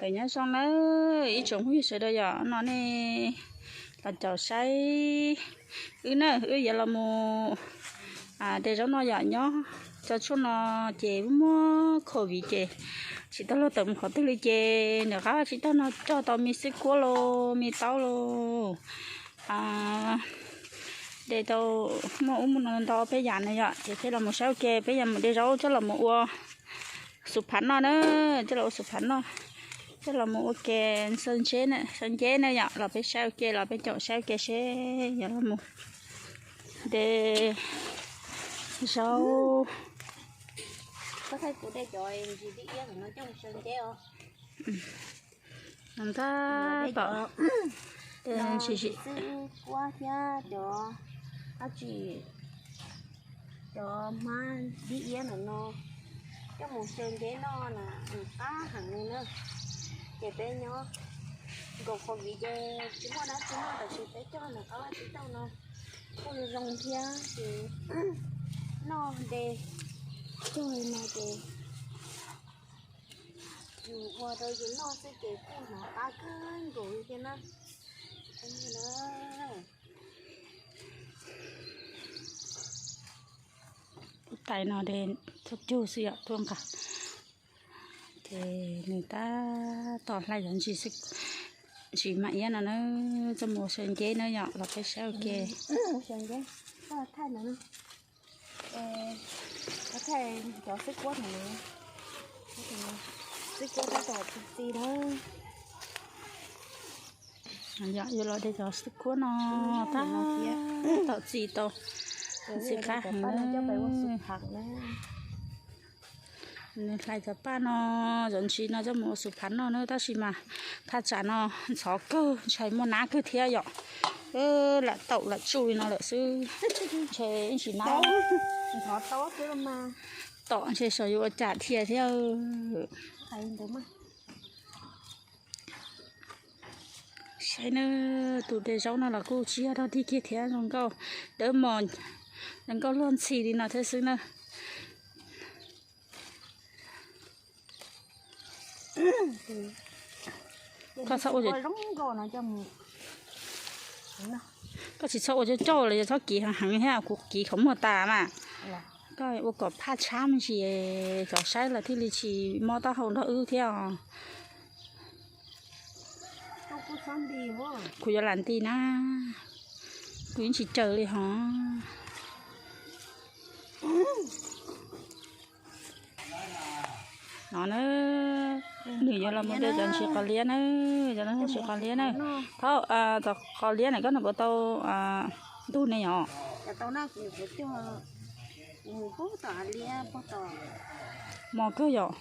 Nyob zoo nawb ib tsoom phooj ywg sawv daws, yog no nej los caum saib wb na, wb yuav los mus de zaub no yom. Nyob cov tshuaj no ces muaj covid ces tsis tau luag tawm mus qhov twg li ces nws qab tsib taug no cog tau me xwb kuab los me taub los de tau muaj ub muaj no ntau peb yam na yom. Ces thiaj los mus saib ua ke, peb yuav mus de zaub coj los mus ua xu phav noj na, coj los ua xu phav noj, coj los mus ua ke xaw nceb na yom. Los peb saib ua ke, los peb caum saib ua ke seb yuav los mus de zaub. Ntag, pom ntsis xwb kuab thiab cov dab tsi, cov hmab dib iab ntawm no coj mus xyaw nceb noj na, nws qab heev li na. Ces peb nyob nkaus covid ces tsis muaj dab tsi noj, tab sis peb coj nws qab tsib taug no kuj zoo thiab ces noj de cog li no ces yus ua rau yus noj xwb ces kuj hnov qab kawg nkaus li thiab na. Tais no de txog cug xwb yom, tuaj nqa. Ces nws tab tom hlais cov ntsis, ntsis hmab iab no na, txoj mus ua xyaw nceb na yom, los peb saib ua ke. Cov xwb kuab no, xwb kuab tab tom txi txi na. Yog yuav los de cov xwb kuab no tab tom txi tau, txi qab heev na. Nws hlais cov paj no, cov ntsis no coj mus ua xu phav noj na, tab sis mas thaj tsam no ntxhov kawg, ntshai muaj nab kawg thiab yom. Lam taum lam tsuj li no lawm xwb, ntshe ib ntsis nab. Tom ntshe xyov yuav ua cas dhia thiab. Saib na, tus de zaub no los kuj tsis yog dog dig kiag thiab, zoo nkauj dawb mos, zoo nkauj luag ntxhi li no thiab xwb na. Koj txhob ua, koj tsis txhob ua coj coj los yog txhob kiv heev heev thiab, kuv kiv qhov muag tas mas. Koj ua kom phaj tshab me ntsis, cov saib los thiaj li tsis mob taub hau nrog wb thiab os. Kuv yuav lam nti na, kuv yeej tsis caws li hos. No na, nws yuav los mus de cov ntsis qos liab na, cov ntsis qos liab na. Thaum cov qos liab na koj nws puas tau ntug ne yom? Mos kawg yom.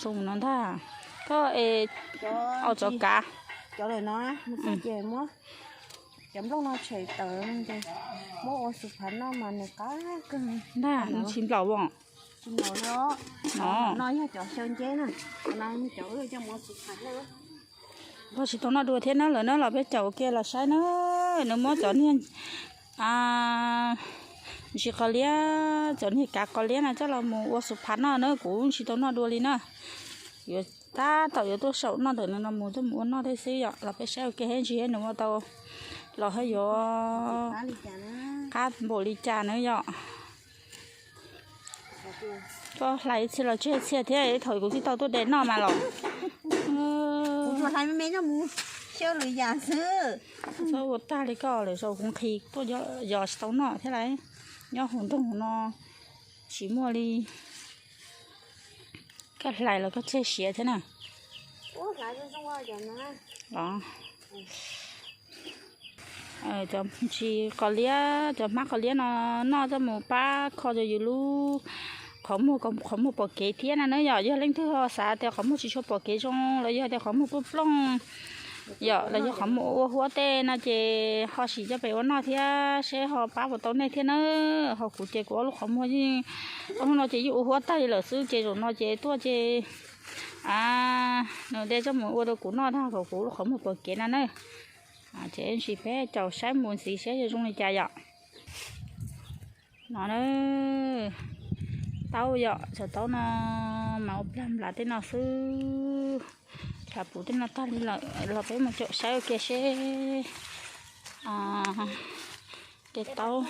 Zoo no ntag. Koj es, au, cov kav. Cov lawm no, cov nplooj no tshem tawm, muab ua xu phav noj mas nws qab kawg. Ntag, nws tsis nplaum os. Tsis nplaum li os. No, no yog cov xyaw nceb na, no cov wb coj mus ua xu phav noj. Koj tsis tau noj dua thiab na, lawm na los peb caum ua ke los saib na, nws muab cov niag ntsis qos liab, cov niag kav qos liab no coj los mus ua xu phav noj na, kuv tsis tau noj dua li na. Yuav tab tom yuav tuaj saum noj ntawm nws no mus, tuaj mus ua noj thiab xwb yom, los peb saib ua ke thiab ntsis nws ua tau los ho yuav qab npaum li cas na yom. Koj hlais ib txhia los tseg txhia thiab, thaum kuv thiaj tau tuaj de noj mas los. Txhob ua tag li koj, lwm zaus kuv nqhis tuaj yos tsis tau noj thiab lauj. Nyob hauv nroog no tsis muaj li. Koj hlais los koj tseg siav thiab na. Cov ntsis qos liab, cov hmab qos liab no noj coj mus pab kho rau yus lub qhov muag, qhov muag pom kev thiab na. Yog, yog leej twg ho xav tias qhov muag tsis tshua pom kev zoo los yog tias qhov muag plooj plooj yom, los yog qhov muag ua huab tej no ces ho sim coj pem ua noj thiab seb ho pab puas tau nej thiab na. Ho kuv ces kuv ob lub qhov muag yeej, ob hnub no ces yeej ua huab tag li lawm xwb ces zaum no ces tuaj ces nws de coj mus ua rau kuv noj tag kom kuv lub qhov muag pom kev no na. Ces ntsis peb caum saib mus ntxiv seb zoo li cas yom. No na, taub yom, cov taub no mas ua plag nplav tej no xwb. Rhav puv tej no tag li lawm los peb mus caum saib ua ke seb. Tej taub.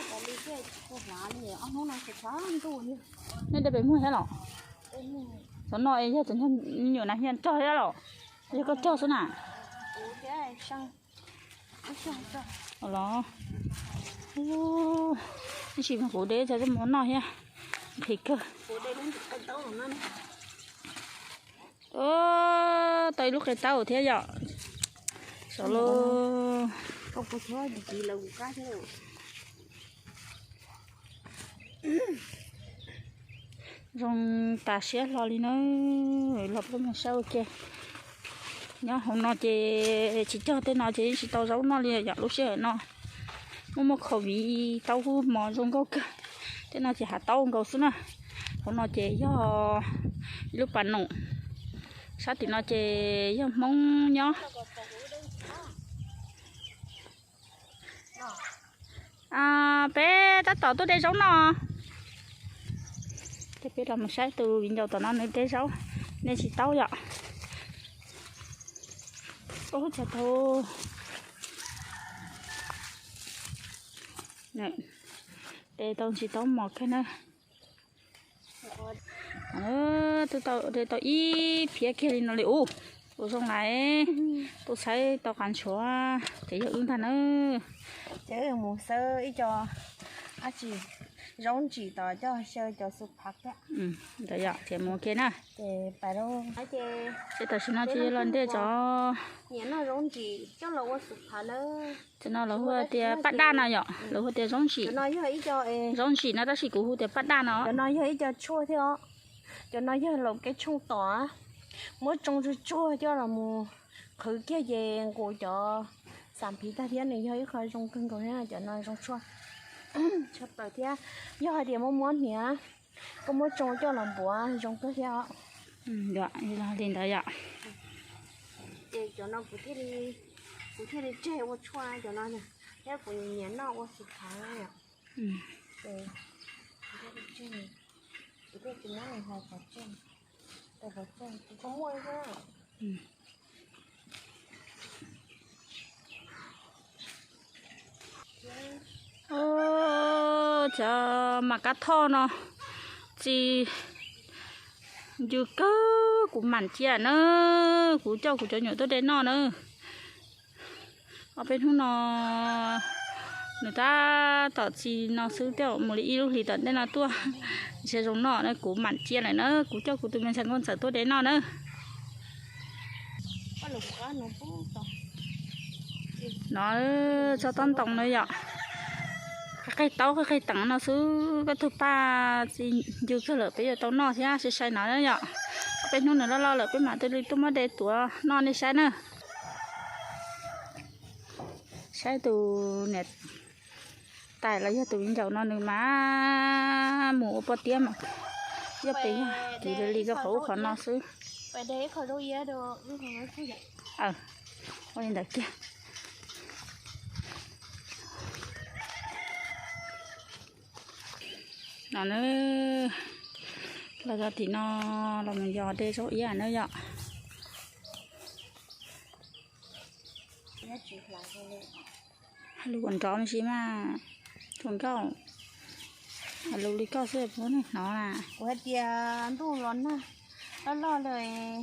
Nej de pem muag thiab los? Cov no es yog cov me nyuam nas hias rog thiab los? Yog koj rog xwb na? Los, ib sim kuv de cov zoo mus noj thiab. Nqhis kawg. Tau ib lub qe taub thiab yom. Sav lauj. Zoo tas siab hlo li na. Los peb mus saib ua ke. Nyob hauv no ces tsis cog tej no ces yeej tsis tau zaub noj li yom. Lub sij hawm no muaj muaj covid taub hub mos zoo nkauj kawg. Tej no ces hav taub nkaus xwb na. Hauv no ces yog ib lub pas noom. Sab tim no ces yog Hmoob nyob. Peb tab tom tuaj de zaub noj. Ces peb los mus saib tus viv ncaus tom no nws de zaub, nej tsis taub yom. Ub, cov taub, de tau ntsis taub mos kawg na. Twb tau de tau ib phiab kiag li no li ub. Tus zoo lawm, tus xaiv tau qas ntshuav ces yog wb ntag na. Ces mus xawb ib co dab tsi, zaub ntsim tom coj xyaw cov xu phav thiab. Ntawd yom, ces mus ua ke na. Ces pais rau, ces tam sim no ces los ntej cov nyiam noj zaub ntsim coj los ua xu phav na. Cov no lawv hu tias paj daj no yom, lawv hu tias zaub ntsim. Zaub ntsim no tab sis kuv hu tias paj daj no. Cov no yog ib co tshuaj thiab os. Cov no yog laus kev tshooj tom, muab tsoo tsuag tsuag coj los mus qhwv kiag ces nqus cov xam phiv tag thiab nws yog ib qho zoo kawg nkaus thiab. Cov no zoo tshuaj, tshuaj plaws thiab. Yog hais tias muaj mob hniav, koj muab tsoo coj los npuav zoo kawg thiab os. Li ntawd yom. Ces cov no kuv thiaj li, kuv thiaj li tseg ua tshuaj cov no, thiab kuv nyiam noj ua xu phav yom. Ces kuv thiaj li tseg, kuv thiaj tsis muab nws hais pov tseg, pov tseg kuv tsis muaj thiab. Cov mas kab thoj no txi ncw kawg, kuv mam cia na, kuv coj kuv cov nyuam tuaj de noj na. Ob peb hnub no nws tab tom txi no xwb, tej zaum mus li ib lub hlis tom ntej no tuaj, ntshe zoo noj na, kuv mam cia lawm na, kuv coj kuv tus me ntxhais nkauj ntxawm tuaj de noj na. No tsob taub ntoos no yom, qig qig taub qig qig teev no xwb, koj tug paj txi ncw kawg lawm peb yuav tau noj thiab sai sai no yom. Ob peb hnub nws loj loj lawm peb mam tuaj muab de tuav noj nej saib na. Saib tus niam tais los yog tus viv ncaus no nws mas mus ua poj tiab mas yog pes yog kiv li li rau qhov ub qhov no xwb. Ua li ntawd kiag. No na, los txog tim no los mus yos de zaub iab na yom. Hais lus kom nrov me ntsis mas, tus nkauj. Hais lus li koj xwb puas muaj neeg hnov na. Kuv hais tias ntuj los nag loj loj lawm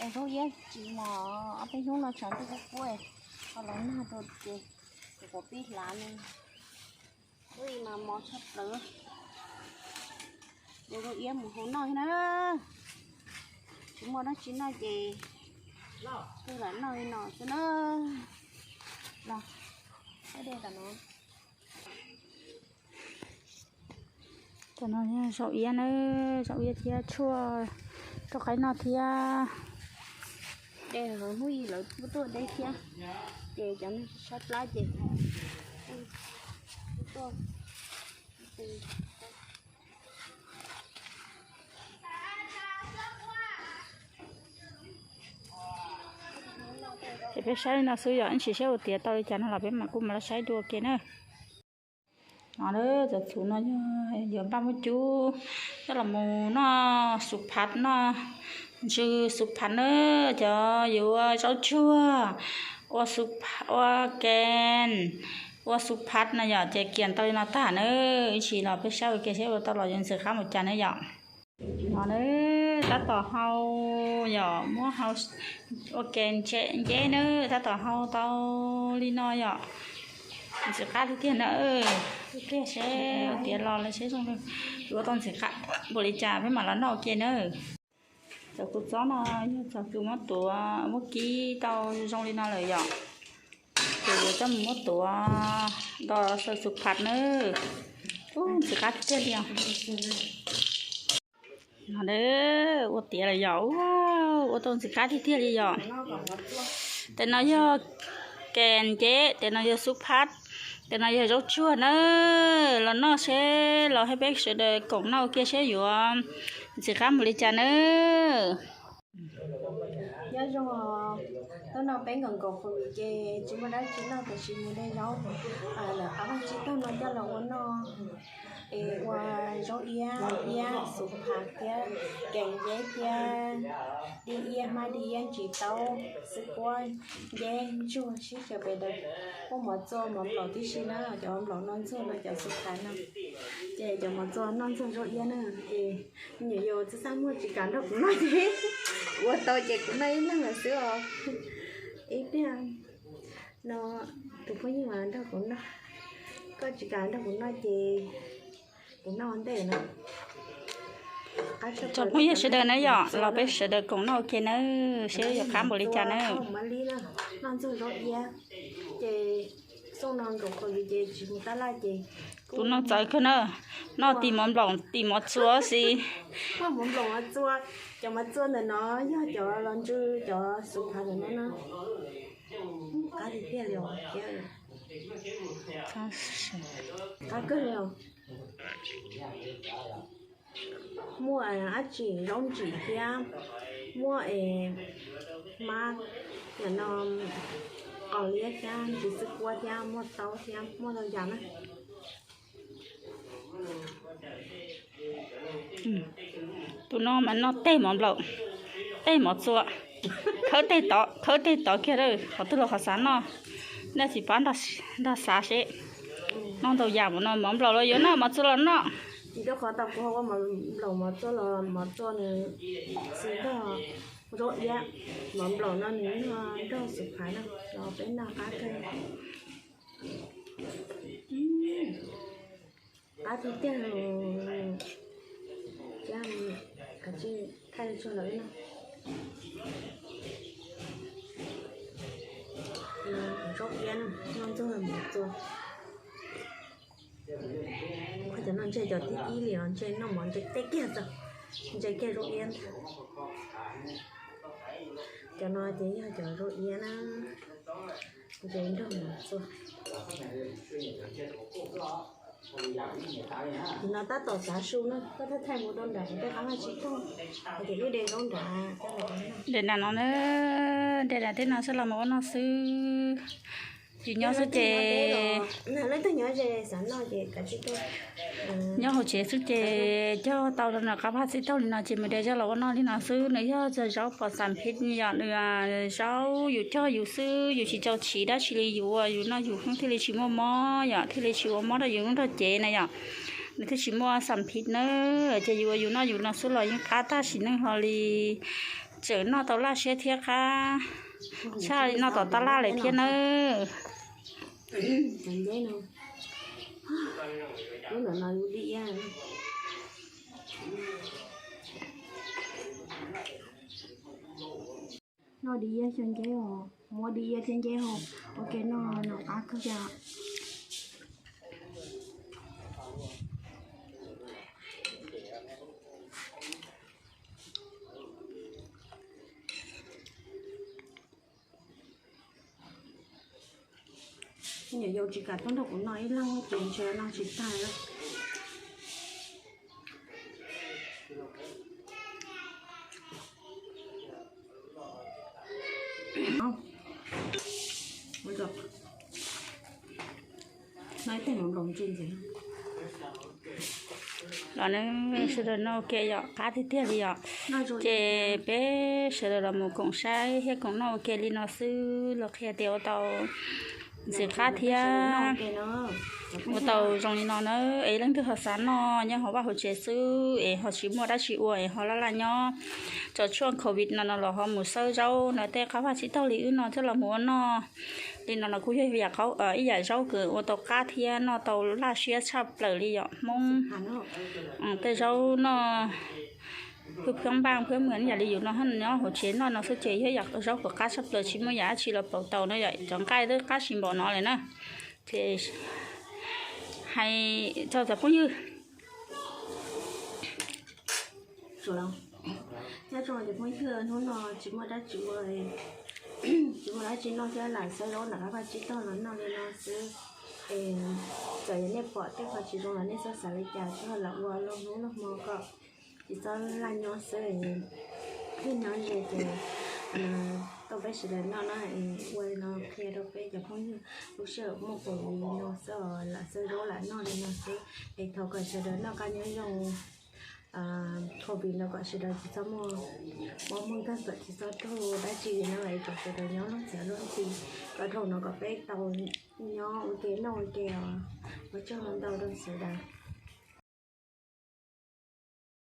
es zaub iab tsis mos, ob peb hnub no tshav ntuj kub kub ho los nag rau ces kuv pib hlav li. Lub i mas mos tshaj plaws. De zaub iab mus hau noj thiab na. Tsis muaj dab tsi noj ces kuj lam noj li no xwb na. Los, de tam no. Cov no yog zaub iab na, zaub iab thiab tshuaj rau qaib noj thiab. De hnub i lawv kuj tuaj de thiab, ces cov no sab plab ces tuaj. Ces peb saib li no xwb yom, ib ntsis saib ua tiav tau li cas no los peb mam kuj mam los saib dua ke na. No na, cov txhuv no yog yuav npaj muaj cub coj los mus noj xuv phav, noj ntsw xuv phav na, cov yuav ua zaub tsuag, ua xuv phav, ua kees, ua xuv phav no yom, ces kiag tau li no tag na. Ib ntsis los peb saib ua ke seb ua tau los yuav ntxim qab npaum cas na yom. No na, tab tom hau, yog muab hau ua ke nceb na, tab tom hau tau li no yom. Ntxim qab tiag tiag na. Ib pliag seb tiav los lawm seb zoo li, yuav tau ntxim qab npaum li cas peb mam los noj ua ke na. Cov kua txob no yog cov kws muab tuav muab kib tau zoo li no lawm yom. Ces yuav coj mus muab tuav nto xaw xuv phav na. Ub, ntxim qab tiag tiag li os. No na, ua tiav lawm yom. Ua tau ntxim qab tiag tiag li yom. Tes no yog kees nceb, tes no yog xuv phav, tes no yog zaub tsuag na. Los noj seb, los hais peb sawv daws koom noj ua ke seb yuav ntxim qab npaum li cas na. Nyob zoo, tuaj noj peb nkaus nkaus qhov vim ces tsis muaj dab tsi noj, tab sis mus de zaub ntawm qab vaj tsib taug no coj los ua noj, es ua zaub iab, iab xuv phav thiab kees nceb thiab dib iab, hmab dib iab, ntsis taub, xwb kuab, nceb ntsuag sib xyaw pes daws, muaj mov txua mov nplaum tib si na, cov mov nplaum no ntxuag no, cov xuv phav no, ces cov mov txua noj ntxuag zaub iab na, ces nyuam yaus txaj txaj muag tsis kam nrog kuv noj ces ua tau ces kuv noj ib leeg lawm xwb os. Ib pliag no tus phooj ywg mas nrog kuv noj, koj tsis kam nrog kuv noj ces kuv noj ua ntej na. Cov phooj ywg sawv daws na yom, los peb sawv daws koom noj ua ke na, seb yuav qab npaum li cas na. Noj ntxuag zaub iab, ces xyoo no nkaus qhov vim ces tsis mus tab laj ces tus no txawv kawg na, noj tim mov nplaum tim mov txua xwb. Muaj mov nplaum mov txua, cov mov txua ntawm no yog cov los ntsw cov xuv phav ntawm no na. Qab tiag tiag li os. Qab kawg li os. Muaj dab tsi zaub ntsim thiab, muaj es hmab, no qos liab thiab ntsis xwb kuab thiab muaj taub thiab muaj ntau yam na. Tus no mas noj tej mov nplaum, tej mov txua, khawb tej tod, khawb tej tod kiag lawm, qhov twg los qhov xav noj, nej tsis pab nrog xav seb. Noj ntau yam mus no, mov nplaum los yuav noj, mov txua los noj. Rau qhov tau kuv ua mov nplaum mov txua los mov txua nws tsis nrog zaub iab, mov nplaum no nws nrog xuv phav no los peb noj qab kawg. Qab tiag tiag, thiab kav tsij thaij tsuag lawm no. Zaub iab no, noj ntxuag mov txua. Cov no ntshe cov tib ib li os, ntshe noj mov ntshe tej kiag txog, ntshe kiag zaub iab ntag. Cov no ces yog cov zaub iab na, ntshe nrog mov txua. Nim no tab tom xav su na, koj thaij thaij mus rau nram tej qab vaj tsib taug, ces wb de zaub nram, de nram no na, de nram tej no xwb los mus ua noj xwb. Tsis nyob xwb ces, nyob hauv tsev xwb ces cog tau rau nram qab vaj tsib taug li no ces mus de zaub los ua noj li no xwb. Nws yog zaub pom xam phiv yom, nws zaub yus cog yus xwb, yus tsis tau siv dab tsi li, yus ua yus noj yus xwb thiaj li tsis muaj mob yom, thiaj li tsis ua mob rau yus lub nrog cev na yom. Nws thiaj tsis muaj xam phiv na, ces yus ua yus noj yus no xwb los yeej qab tag sim neej hlo li. Tseem noj tau laj siab thiab qab tshaj li noj tom tab laj lawm thiab nawb. Noj dib iab xyaw nceb os, muab dib iab thiab nceb hau ua ke noj no qab kawg thiab. Nyuam yaus tsis kam tuaj nrog kuv noj ib leeg ces ntshe noj tsis tag lawm. Noj ib teg mov nplaum ntsis ntxiv. Sawv daws noj ua ke yom, qab tiag tiag li yom. Ces peb sawv daws los mus koom saib thiab koom noj ua ke li no xwb los qhia tias ua tau ntxim qab thiab ua tau zoo li no na. Es leej twg ho xav noj nyob hauv vaj hauv tsev xwb es ho tsis muaj dab tsi ua es ho laj laj nyob tso tshuaj covid no no los ho mus xawb zaub ntawm tej qab vaj tsib taug li wb no coj los mus ua noj. Li no no kuj yog ib yam zaub kws ua tau qab thiab noj tau laj siab tshaj plaws li yom. Hmoob tej zaub noj phwb phab npaj phwb mws yam li yus no nyob hauv tsev noj no xwb ces yog yam zaub kws qab tshaj plaws tsis muaj yam dab tsi los pauv tau no yom. Cov nqaij twb qab tsis npaum no li na. Ces hais txog cov phooj ywg, thiab tso cov phooj ywg hnub no tsis muaj dab tsi ua, tsis muaj dab tsi noj thiab lam xawb zaub nram qab vaj tsib taug los noj li no xwb. Es txawm yog nej pom tej qhov tsis zoo los nej txhob xav li cas, tsuas lam ua lub hnub lub hmo kom tsis txhob laj nyob xwb. Thiaj nyob ze ces tau peb sawv daws noj no es ua li no qhia rau peb cov phooj ywg lub sij hawm muaj kaum li no xwb os, lam xawb zaub lam noj li no xwb. Es thov kom sawv daws noj qab nyob zoo, covid no kom sawv daws tsis txhob muaj mob muaj nkeeg, kom tsis txhob raug dab tsi no es kom sawv daws nyob leej txiv leej txim, kom dhau no kom peb tau nyob ua ke noj ua ke os. Ua tsaug ntau rau sawv daws.